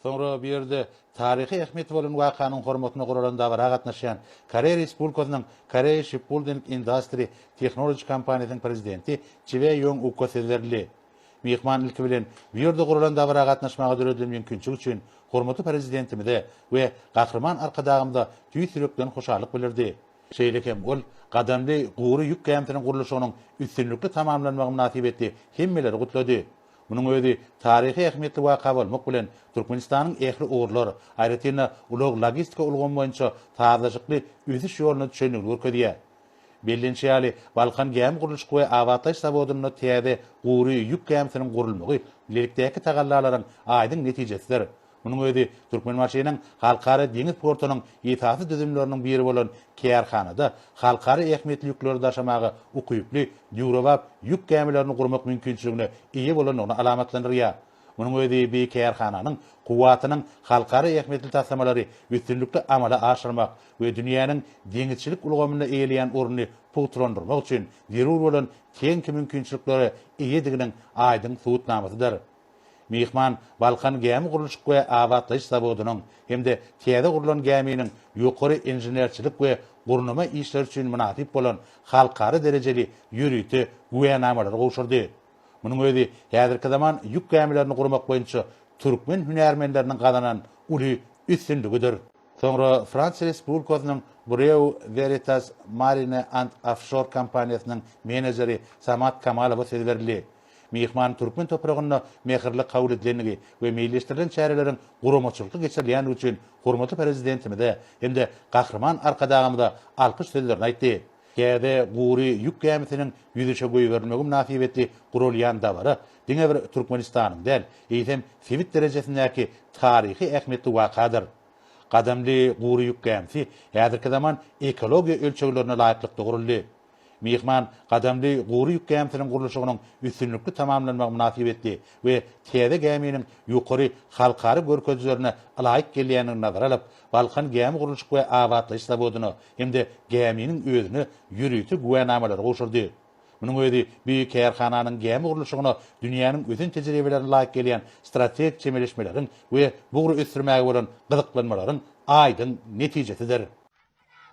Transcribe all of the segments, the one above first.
Soňra bu ýerde taryhy ähmiýeti bolan wakanyň hormatyna guralan dabara gatnaşýan Koreýa Respublikasynyň Korea Shipbuilding Industry Technology kompaniýasynyň prezidenti Çwe Ýong Uka söz berildi. Myhman ilki bilen bu ýerde guralan dabara gatnaşmaga döredilen mümkinçilik üçin hormatly Prezidentimize we Gahryman Arkadagymyza tüýs ýürekden hoşallyk bildirdi. Şeýle hem ol Gadamly gury ýük gämisiniň gurluşygynyň üstünlikli tamamlanmagy mynasybetli hemmeleri gutlady. Munuň özi taryhy ähmiýetli waka bolmak bilen, Türkmenistanyň ähli ugurlar, aýratyn-da, ulag-logistika ulgamy boýunça sazlaşykly ösüş ýoluna düşendigini görkezýär. Bellenişi ýaly, Balkan gämi gurluşyk we abatlaýyş zawodynda täze gury ýük gämisiniň gurulmagy bilelikdäki tagallalaryň aýdyň netijesidir. Munuň özi Türkmenbaşynyň Halkara deňiz portunyň esasy düzümleriniň biri bolan kärhanada halkara ähmiýetli ýükleri daşamaga ukyply döwrebap ýük gämilerini gurmak mümkinçiligine eýe bolandygyny alamatlandyrýar. Munuň özi bi kärhananyň kuwwatynyň halkara ähmiýetli taslamalary üstünlikli amala aşyrmak we dünýäniň deňizçilik ulgamynda eýeleýän ornuny pugtalandyrmak üçin zerur bolan tehniki mümkinçiliklere eýediginiň aýdyň subutnamasydyr. Myhman Balkan gämi gurluşyk we abatlaýyş zawodynyň hem-de täze gurlan gäminiň ýokary inženerçilik we gurnama işleri üçin mynasyp bolan halkara derejeli ýörite güwänamalary gowşurdy. Munuň özi häzirki zaman ýük gämilerini gurmak boýunça türkmen hünärmenleriniň gazanan uly üstünligidir. Soňra Fransiýa Respublikasynyň Bureau Veritas Marine and Offshore kompaniýasynyň menejeri Samat Kamalowa söz berildi. Myhman türkmen topragynda mähirli kabul edilendigi we meýilleşdirilen çäreleriň guramaçylykly geçirilýändigi üçin hormatly Prezidentimize hem-de Gahryman Arkadagymyza alkyş sözlerini aýtdy. Täze gury ýük gämisiniň ýüzüşe goýberilmegi mynasybetli guralýan dabara diňe bir Türkmenistanyň däl, eýsem, sebit derejesindäki taryhy ähmiýetli wakadyr. Gadamly gury ýük gämisi häzirki zaman ekologiýa ölçeglerine laýyklykda guruldy. Myhman Gadamly gury ýük gämisiniň gurluşygynyň üstünlikli tamamlanmagy mynasybetli we täze gäminiň ýokary halkara görkezijilerine ylaýyk gelýändigini nazara alyp, Balkan gämi gurluşyk we abatlaýyş zawodyna hem-de gäminiň özüne ýörite güwänamalary gowşurdy. Munuň özi bu kärhananyň gämi gurluşygyna dünýäniň ösen tejribelerine laýyk gelýän strategik çemeleşmeleriň we bu ugry ösdürmäge bolan gyzyklanmalaryň aýdyň netijesidir.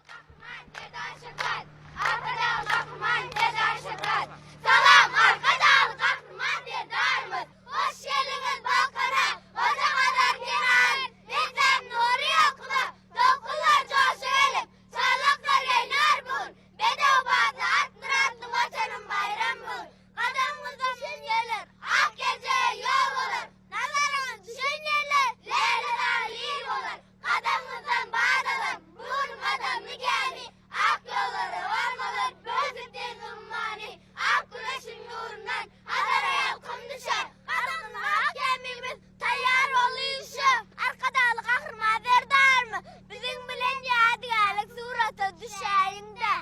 Gahryman Serdar Şöhrat! Arkadag Gahryman Serdar Şöhrat! Salam Arkadagly Gahryman Serdarymyz! Hoş geldiňiz Balkana, Goja Hazar kenaryn, Besläp nury ýalkyma, Tolkunlar joşa gelip, Çarlaklar ýaýnar bu gün. Bedew batly at myratly Watanym baýram bu gün. Gadamyňyzda şen ýerler, Ak geljege ýol bolar. Nazaryňyz düşen ýerler, Lälezar il bolar. Gadamyňyzdan bat alan, Bu gün gadamly gämi, Ak ýola rowan bolar, Böwsüp deňiz ummany, Ak güneşiň nurundan, Hazara ýalkym düşer. Gadamly ak gämimiz, Taýýar boldy işe. Arkadagly Gahryman Serdarymyz, Biziň bilen ýadygärlik surata düşäýiň-dä.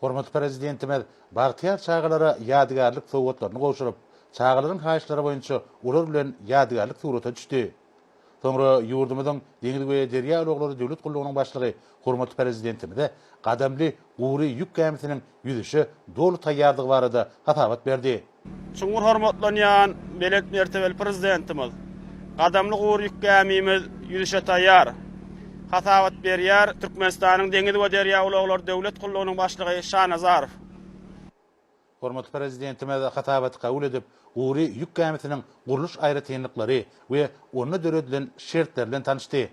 Hormatly Prezidentimiz bagtyýar çagalara ýadygärlik sowgatlaryny gowşuryp, çagalaryň haýyşlary boýunça olar bilen ýadygärlik surata düşdi. Soňra ýurdumyzyň Deňiz we derýa ulaglary döwlet gullugynyň başlygy hormatly Prezidentimize gadamly gury ýük gämisiniň ýüzüşe doly taýýardygy barada hasabat berdi. Çuňňur hormatlanýan belent mertebeli Prezidentimiz, gadamly gury ýük gämimiz ýüzüşe taýýar. Hasabat berýär Türkmenistanyň Deňiz we derýa ulaglary döwlet gullugynyň başlygy Şanazarow. Hormatly Prezidentimiz hasabaty kabul edip, gury ýük gämisiniň gurluş aýratynlyklary we onda döredilen şertler bilen tanyşdy.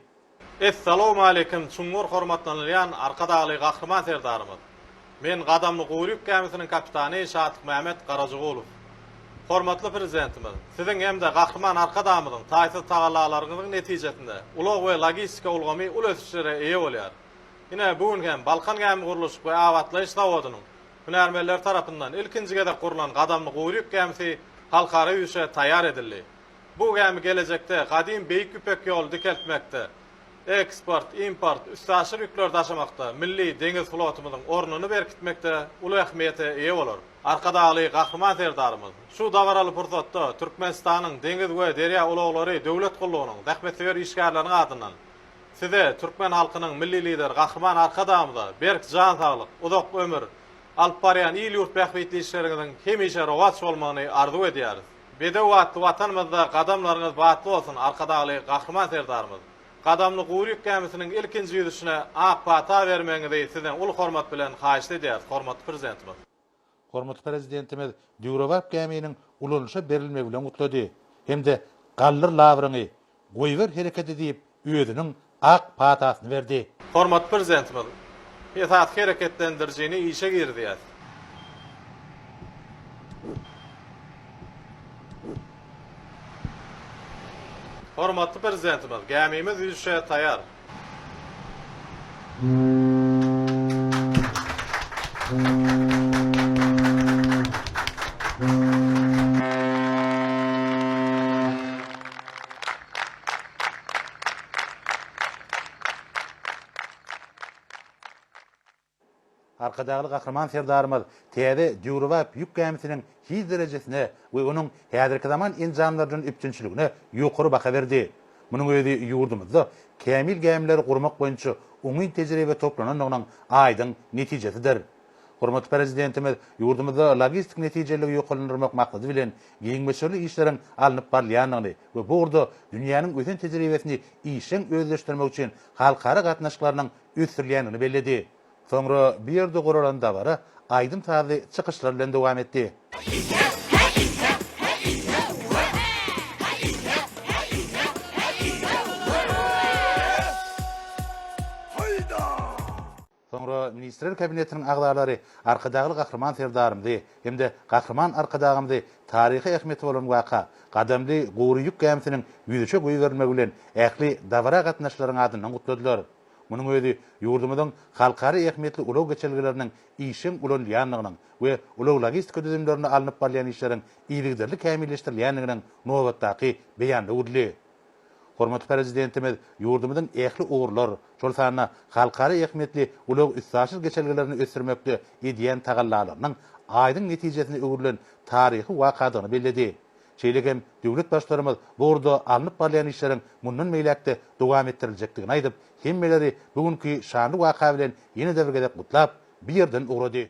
Essalawmaleýkim çuňňur hormatlanylýan Arkadagly Gahryman Serdarymyz! Men Gadamly gury ýük gämisiniň kapitany Şatlykmämmet Garajygulow. Hormatly Prezidentimiz, Siziň hem-de Gahryman Arkadagymyzyň taýsyz tagallalaryňyzyň netijesinde ulag we logistika ulgamy uly ösüşlere eýe bolýar. Ine, bu gün hem Balkan gämigurluşyk we abatlaýyş zawodynyň hünärmenleri tarapyndan ilkinji gezek gurlan Gadamly gury ýük gämisi halkara ýüzüşe taýýar edildi. Bu gämi gelejekde gadym Beýik Ýüpek ýoly dikeltmekde, eksport, import, üstaşyr ýükleri daşamakda milli deňiz flotumyzyň ornuny berkitmekde uly ähmiýete eýe bolar. Arkadagly Gahryman Serdarymyz şu dabaraly pursatda Türkmenistanyň Deňiz we derýa ulaglary döwlet gullugynyň zähmetsöýer işgärleriniň adyndan Size, türkmen halkynyň Milli Lideri Gahryman Arkadagymyza berk jan saglyk, uzak ömür, alyp barýan il-ýurt bähbitli işleriňiziň hemişe rowaç bolmagyny arzuw edýäris. Bedew atly Watanymyzda gadamlaryňyz batly bolsun, Arkadagly Gahryman Serdarymyz! Gadamly gury ýük gämisiniň ilkinji ýüzüşine ak pata bermegiňizi Sizden uly hormat bilen haýyşt edýäris, hormatly Prezidentimiz! Hormatly Prezidentimiz döwrebap gäminiň ulanyşa berilmegi bilen gutlady hem-de Galdyr labryňy, goýber hereketi diýip, özüniň ak patasyny berdi. Hormatly Prezidentimiz esasy hereketlendirijini işe girizýär. Hormatly Prezidentimiz, gämimiz ýüzüşe taýýar. Arkadagly Gahryman Serdarymyz täze döwrebap ýük gämisiniň hil derejesine we onuň häzirki zaman enjamlar bilen üpjünçiligine ýokary baha berdi. Munuň özi ýurdumyzda kämil gämileri gurmak boýunça oňyn tejribe toplanandygynyň aýdyň netijesidir. Hormatly Prezidentimiz ýurdumyzda logistik netijeliligi ýokarlandyrmak maksady bilen giň möçberli işleriň alnyp barylýandygyny we bu ugurda dünýäniň ösen tejribesini işjeň özleşdirmek üçin halkara gatnaşyklarynyň ösdürilýändigini belledi. Soňra bu ýerde guralan dabara aýdym-sazly çykyşlar bilen dowam etdi. Soňra Ministrler Kabinetiniň agzalary Arkadagly Gahryman Serdarymyzy hem-de Gahryman Arkadagymyzy taryhy ähmiýeti bolan waka, gadamly gury ýük gämisiniň ýüzüşe goýberilmegi bilen ähli dabara gatnaşyjylaryň adyndan gutladylar. Munuň özi ýurdumyzyň halkara ähmiýetli ulag geçelgeleriniň işjeň ulanylýandygynyň we ulag-logistika düzümlerinde alnyp barylýan işleriň yzygiderli kämilleşdirilýändiginiň nobatdaky beýanyna öwrüldi. Hormatly Prezidentimiz ýurdumyzyň ähli ugurlar, şol sanda halkara ähmiýetli ulag-üstaşyr geçelgelerini ösdürmekde edýän tagallalarynyň aýdyň netijesine öwrülen taryhy wakadygyny belledi. Şeýle hem döwlet Baştutanymyz bu ugurda alnyp barylýan işleriň mundan beýläk-de dowam etdiriljekdigini aýdyp, hemmeleri bu günki şanly waka bilen ýene-de bir gezek gutlap, bu ýerden ugrady.